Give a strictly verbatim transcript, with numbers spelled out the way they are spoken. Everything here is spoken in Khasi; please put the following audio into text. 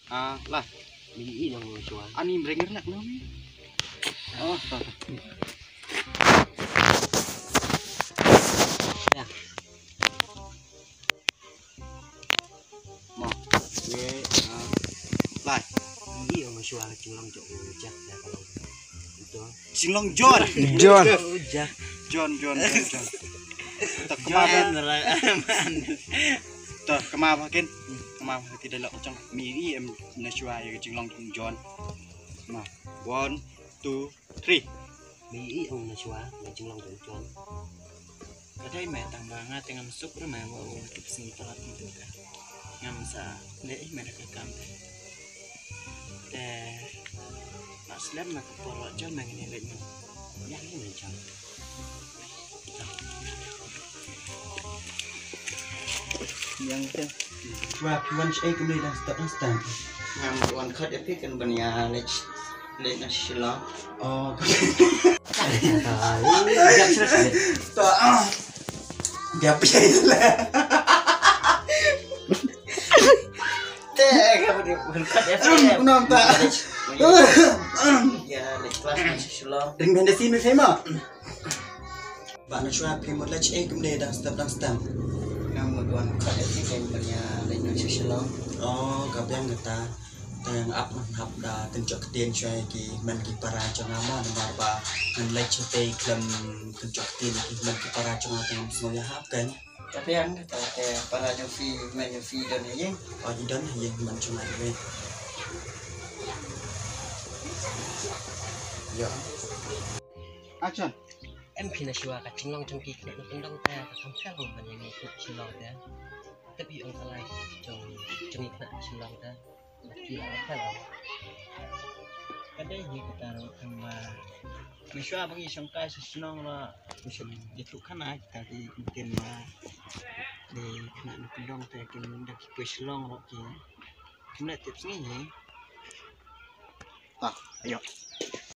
Ah, lah. Mini i nang shuwa. Ani mreng nak nang. Oh, to. Ya. Mo. Ye, ah, lai. Mini i nang shuwa ka jinglong jong u Jack ya ka long. Ito. Jinglong John. John. John, John, John, John. To kama ba. To kama ba kin. Kama ba ti da la u chang. Mi i em na shuwa ya jinglong jong John. Ma. One, two, three. Mi i ong na shuwa ya jinglong jong John. Ka dei me tang ba nga te ngam suk ruh me wa u tip sing palat ni tu ka. Ngam sa leh me da ka kam te. Te ma slem me ka por wa jam me ngin leh no. Yang ni me jam. Yang te. Wa ki wan shi ai kumne dang step dang step. Ngam wan khat ya pi kan ban ya leh. Leh na Shillong. Oh. Ai, jak sila sila. To, ah. Dia pergi lah. Te, ka ba dia berkat ya. Kenapa tak? Ya, leh kelas na Shillong. Ring benda sini sema. Ba na shuwa phi mut leh eh kumne dang step dang step. Nga mut wan khat eh phi ken ban ïa leit noh sha Shillong. Oh, ka biang kata. Te nga ap ngan hap da kynjoh ktien shuwa ïa ki hynmen ki para jong nga mo namar ba ngan leit shatei khlem kynjoh ktien ïa ki hynmen ki para jong nga te ngam sngew ïahap kan. Ka biang kata te para jong phi hynmen jong phi don ha ïing. Oh, ki don ha ïing hynmen jong nga te. Ïa. Action. Em phi na shuwa ka jinglong jong ki khynnah na kyndong te ka kham khel ban ïa ngi khynnah Shillong te. Tip ïa ong ka lai jong jong ngi khynnah Shillong te. Ba ki la khel. Ka dei hi kata ruh tang ba na shuwa ba ngi shong kai sha shnong ruh ngi shong ïathuh khana kita ki ktien ba dei khynnah na kyndong te kin da ki poi Shillong ruh ki kim leh tip sngi hi. Ah, ayo.